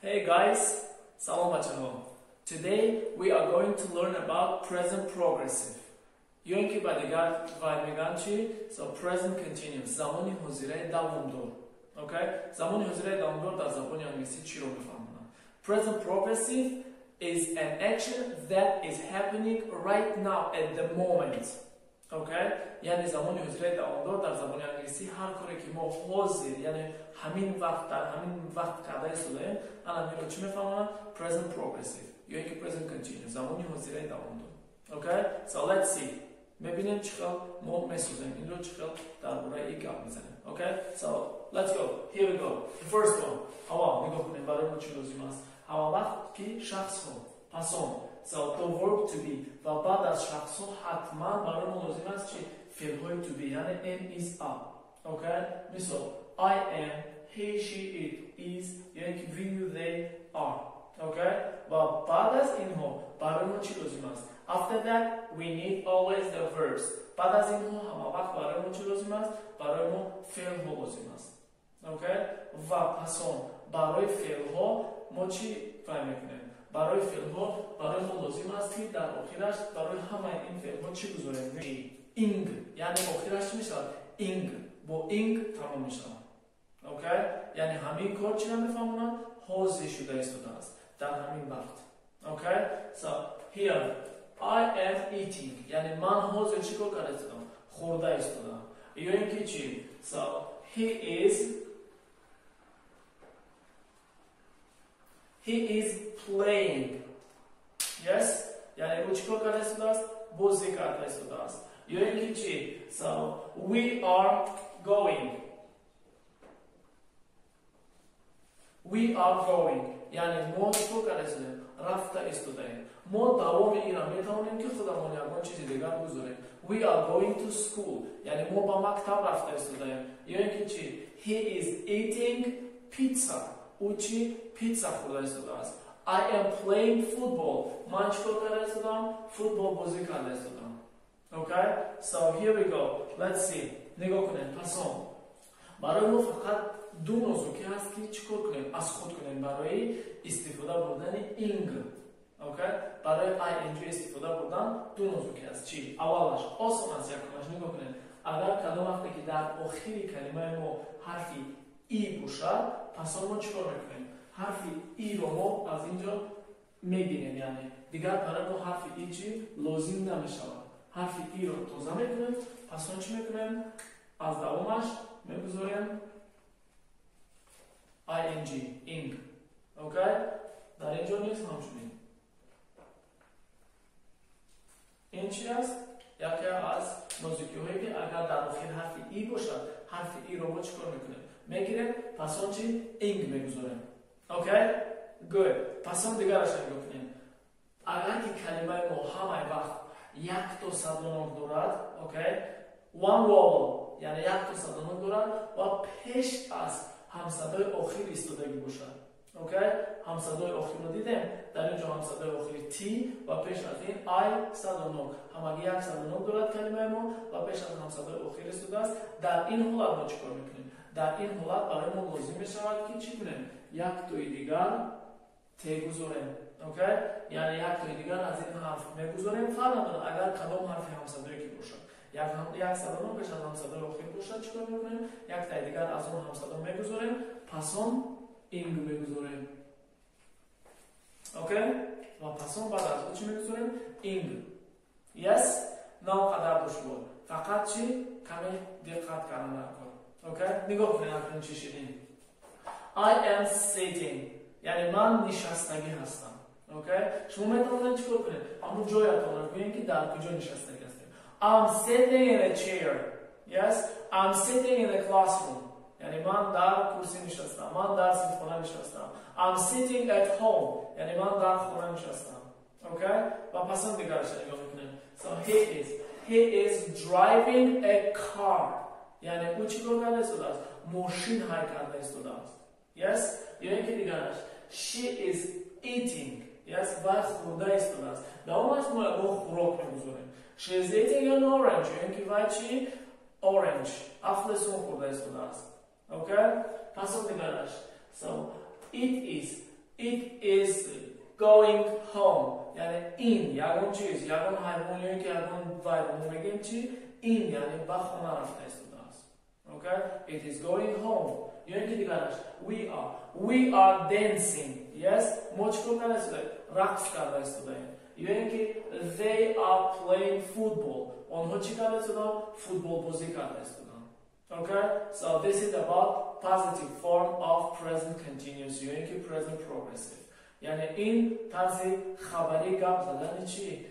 Hey guys, салом бачаҳо. Today we are going to learn about present progressive. Ё ин ки ба дигар вай мегӯянд чи? So present continuous, замони ҳозираи давомдор. Okay? Замони ҳозираи давомдор дар забони англисӣ чиро мефаҳмонад? Present progressive is an action that is happening right now at the moment. Okay? Яъне замони ҳозираи давомдор дар забони англисӣ ҳар коре ки мо ҳозир, яъне ҳамин вақт дар ҳамин вақт карда истодаем, ана ҳаминро чӣ мефаҳмонад? Present progressive ё ин ки present continuous, замони ҳозираи давомдор. Okay? So let's see. Мебинем чӣ хел мо месозем инро, чӣ хел дар бораи ин гап мезанем. Okay? So let's go. Here we go. The first one. Аввал нигоҳ кунем барои мо чӣ лозим аст. Ҳама вақт ки шахсҳо пасон, so the verb to be, ва баъд аз шахсҳо ҳатман барои мо лозим аст чи? Феълҳои to be, яъне am, is, are. Okay? Мисол I am, he, she, it is, ё ин ки we, you, they are. Okay? Ва баъд аз инҳо барои мо чӣ лозим аст? After that we need always the verbs. Баъд аз инҳо ҳама вақт барои мо чӣ лозим аст? Барои мо феълҳо лозим аст. Okay? Ва пасон барои феълҳо мо чӣ вай мекунем? Барои феълҳо барои мо лозим аст ки дар охираш барои ҳамаи ин феълҳо чӣ гузорем? Ing, яъне охираш чӣ мешавад? Ing, бо ing тамом мешавад. Okay? Яъне ҳамин кор чиро мефаҳмонад? Ҳозир шуда истодааст дар ҳамин вақт. Okay? So here I am eating, яъне ман ҳозир чӣ кор карда истодам? Хӯрда истодам. Ё ин ки чӣ? So he is playing. Yes? яъне ӯ чӣ кор карда истодааст? Бозӣ карда истодааст. Ё ин ки чӣ? So we are going. We are going. Яъне мо чӣ кор карда истодаем? Рафта истодаем. Мо давоми инро метавонем ки худамон ягон чизи дигар гузорем. We are going to school. Яъне мо ба мактаб рафта истодаем. Ё ин ки чӣ? He is eating pizza. Ӯ чӣ? Питса хӯрда истодааст. I am playing football. Ман чӣ кор карда истодам? Футбол бозӣ карда истодам. Okay? So here we go. Let's see. Нигоҳ кунем. Пасон барои мо фақат ду нозукӣ ҳаст ки чӣ кор кунем? Аз худ кунем барои истифода бурдани ing. Okay? Барои ing истифода бурдан ду нозукӣ аст. Чӣ? Аввалаш осон аст, якумаш нигоҳ кунем. Агар кадом вақте ки дар охири калимаи мо ҳарфи и бошад, пасон мо чӣ кор мекунем? Ҳарфи и-ро мо аз ин ҷо мегирем, яъне дигар барои мо ҳарфи и чӣ лозим намешавад. Ҳарфи и-ро тоза мекунем, пасон чӣ мекунем? Аз давомаш мегузорем ing, ing. Okay? Дар ин ҷо низ ҳамчунин. Ин чи аст? Яке аз нозукиҳое ки агар дар охир ҳарфи и бошад, ҳарфи и-ро мо чӣ кор мекунем? Мегирем, пасон чи? Ing мегузорем. Okay? Good. Пасон дигараш нигоҳ кунем. Агар ки калимаи мо ҳамаи вақт якто садонок дорад, okay? One vowel, яъне якто садонок дорад ва пеш аз ҳамсадои охир истодагӣ бошад. Okay? Ҳамсадои охирро дидем? Дар ин ҷо ҳамсадои охири T ва пеш аз ин I садонок. Ҳамагӣ як садонок дорад калимаи мо ва пеш аз ҳамсадои охир истодааст. Дар ин ҳолат мо чӣ кор мекунем? Дар ин ҳолат барои мо лозим мешавад ки чӣ кунем? Яктои дигар Т гузорем. Okay? Яъне яктои дигар аз ин ҳарф мегузорем. Фарқ надорад агар кадом ҳарфи ҳамсадое ки бошад. Як садонок пеш аз ҳамсадои охир бошад, чӣ кор мекунем? Яктои дигар аз он ҳамсадо мегузорем, пасон ing мегузорем. Okay? Ва пасон баъд аз он чӣ мегузорем? Ing. Yes? На он қадар душвор. Фақат чӣ? Каме диққат кардан дар кор. Okay? Нигоҳ кунед акнун чӣ шидем. I am sitting. Яъне ман нишастагӣ ҳастам. Okay? Шумо метавонед чӣ кор кунед? Ҳамон ҷоятонро гӯем ки дар куҷо нишастагӣ ҳастем. I'm sitting in a chair. Yes? I'm sitting in a classroom. Яъне ман дар курсӣ нишастам, ман дар синфхона нишастам. I'm sitting at home. Яъне ман дар хона нишастам. Okay? Ва пасон дигарашро нигоҳ мекунем. So he is driving a car. Яъне ӯ чӣ кор карда истодааст? Мошин ҳай карда истодааст. Yes? Ё ин ки дигараш she is eating. Yes? Вай хӯрда истодааст. Давомаш мо ягон хӯрок мегузорем. She is eating an orange. Ё ин ки вай чӣ? Orange. Афлесун хӯрда истодааст. Okay? Пасон дигараш. So it is It is going home. Яъне ин ягон чиз, ягон ҳайвон ё ки ягон вай, мо мегӯем чи? Ин, яъне ба хона рафта истодааст. Okay? It is going home. Ё ин ки дигараш, we are dancing. Yes, мо чӣ кор карда истодаем? Рақс карда истодаем. Ё ин ки they are playing football. Онҳо чӣ карда истодаанд? Футболбозӣ карда истодаанд. Okay, so this is about positive form of present continuous ё ин ки present progressive. Яъне ин тарзи хабарӣ гап задани чӣ?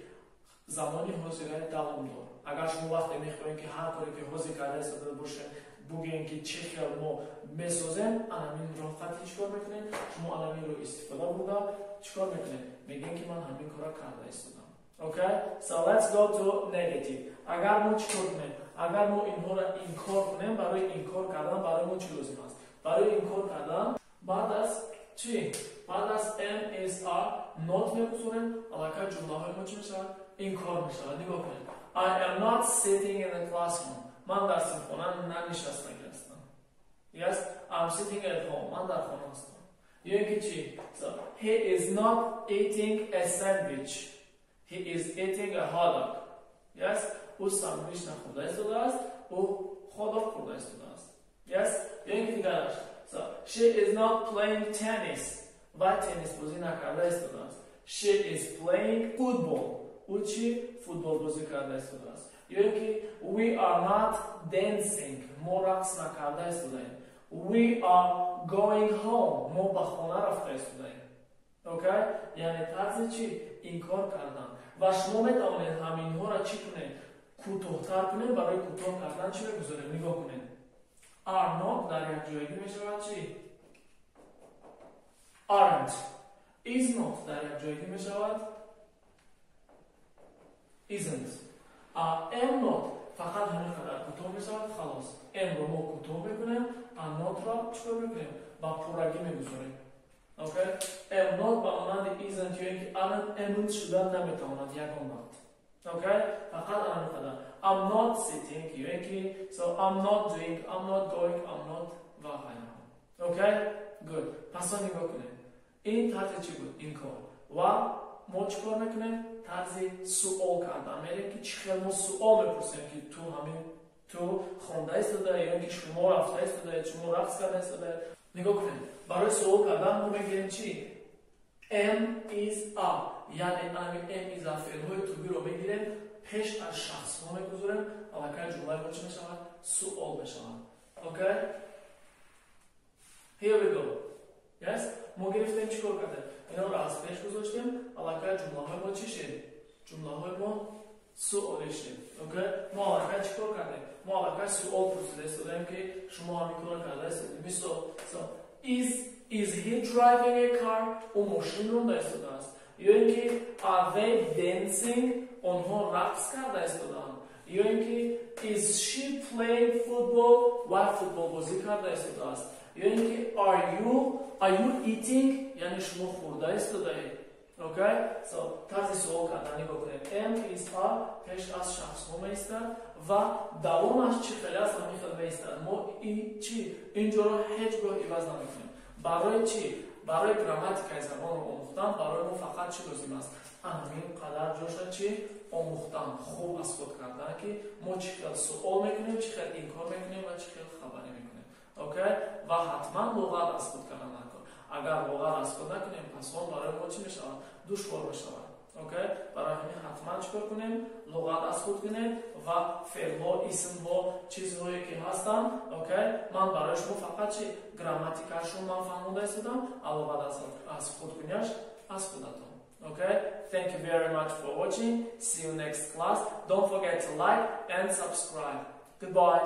Замони ҳозираи давомдор. Агар шумо вақте мехоҳем, ки ҳар коре ки ҳозир карда истода бошед, бугӯем, ки чӣ хел мо месозем, анамин роҳхати чӣ кор мекунед? Шумо анаминро истифода бурда чӣ кор мекунед? Мегӯем, ки ман ҳамин кора карда истодам. Okay, so let's go to negative. Агар мо чӣ кор кунем? Агар мо инҳоро инкор кунем, барои инкор кардан барои мо чӣ лозим аст? Барои инкор кардан баъд аз чӣ? Баъд аз am, is, are not мегузорем, аллакай ҷумлаҳои мо чӣ мешавад? Инкор мешавад. Нигоҳ кунед. I am not sitting in the classroom. Ман дар синфхона нанишастагӣ ҳастам. Yes, I'm sitting at home. Ман дар хона ҳастам. Ё ин ки чӣ? So, he is not eating a sandwich. He is eating a hot dog. Yes, ӯ сандвич нахӯрда истодааст, ӯ хот-дог хӯрда истодааст. Yes, ё ин ки дигараш. So, she is not playing tennis. Вай теннис бозӣ накарда истодааст. She is playing football. Ӯ чӣ? Футбол бозӣ карда истодааст. Ё ин ки we are not dancing. Мо рақс накарда истодаем. We are going home. Мо ба хона рафта истодаем. Okay, яъне тарзи чӣ? Инкор кардан. Ва шумо метавонед ҳаминҳоро чӣ кунед? Кӯтоҳтар кунед. Барои кӯтоҳ кардан чӣ мегузорем? Нигоҳ кунед. Are not дар якҷоягӣ мешавад чӣ? Aren't. Is not дар якҷоягӣ мешавад isn't. Am not фақат ҳамин қадар кӯтоҳ мешавад, халос. Am-ро мо кӯтоҳ мекунем, а not-ро чӣ кор мекунем? Ба пуррагӣ мегузорем. Okay, am not ба монанди isn't ё ин ки aren't, amn't шуда наметавонад ягон вақт. Okay, фақат ҳамин қадар. I'm not sitting ё ин ки so I'm not doing, I'm not going, I'm not ва ғайраҳо. Okay, good. Пас он нигоҳ кунед, ин тарзи чӣ буд? Инкор. Ва мо чӣ кор мекунем? Тарзи суол кардан мерем, ки чӣ хел мо суол мепурсем, ки ту ҳамин ту хонда истодаи ё ин ки шумо рафта истодаед, шумо рақс карда истодаед. Нигоҳ кунед, барои суол кардан мо мегӯем чӣ? Am, is, are. Яъне ами am, is, are феълҳои to be-ро мегирем, пеш аз шахсҳо мегузорем, аллакай ҷумлаи мо чӣ мешавад? Суол мешавад. Okay, here we go. Yes, мо гирифтем, чӣ кор кардем? Инҳоро аз пеш гузоштем, аллакай ҷумлаҳои мо чӣ шид? Ҷумлаҳои мо суолӣ шид. Okay, мо аллакай чӣ кор кардем? Мо аллакай суол пурсида истодаем, ки шумо ҳамин корро карда истодед. Мисол, so is he driving a car? Ӯ мошин ронда истодааст. Ё ин ки are they dancing? Онҳо рақс карда истодаанд. Ё ин ки is she playing football? Вай футболбозӣ карда истодааст. Ё ин ки are you eating? Яъне шумо хӯрда истодаед. Okay, so тарзи суол кардан, нигоҳ кунед, am, is, are пеш аз шахсҳо меистад ва давомаш чӣ хеле аст, ҳамин хел меистад. Мо чӣ инҷоро ҳеҷ гоҳ иваз намекунем. Барои чӣ? Барои грамматикаи забонро омӯхтан барои мо фақат чӣ лозим аст? Ҳамин қадар ҷоша чӣ омӯхтан, хуб аз худ кардан, ки мо чӣ хел суол мекунем, чӣ хел инкор мекунем ва чӣ хел хабарӣ мекунем. Okay, ва ҳатман луғат аз худ кардан накун. Агар луғат аз худ накунем, пас он барои мо чӣ мешавад? Душвор мешавад. Okay, барои ҳамин ҳатман чӣ кор кунем? Луғат аз худ кунем ва феълҳо, исмҳо, чизҳое ки ҳастанд. Okay, ман барои шумо фақат чи грамматикашро ман фаҳмода истодам, а луғат аз худ куняш аз худатон. Okay, thank you very much for watching. See you next class. Don't forget to like and subscribe. Goodbye.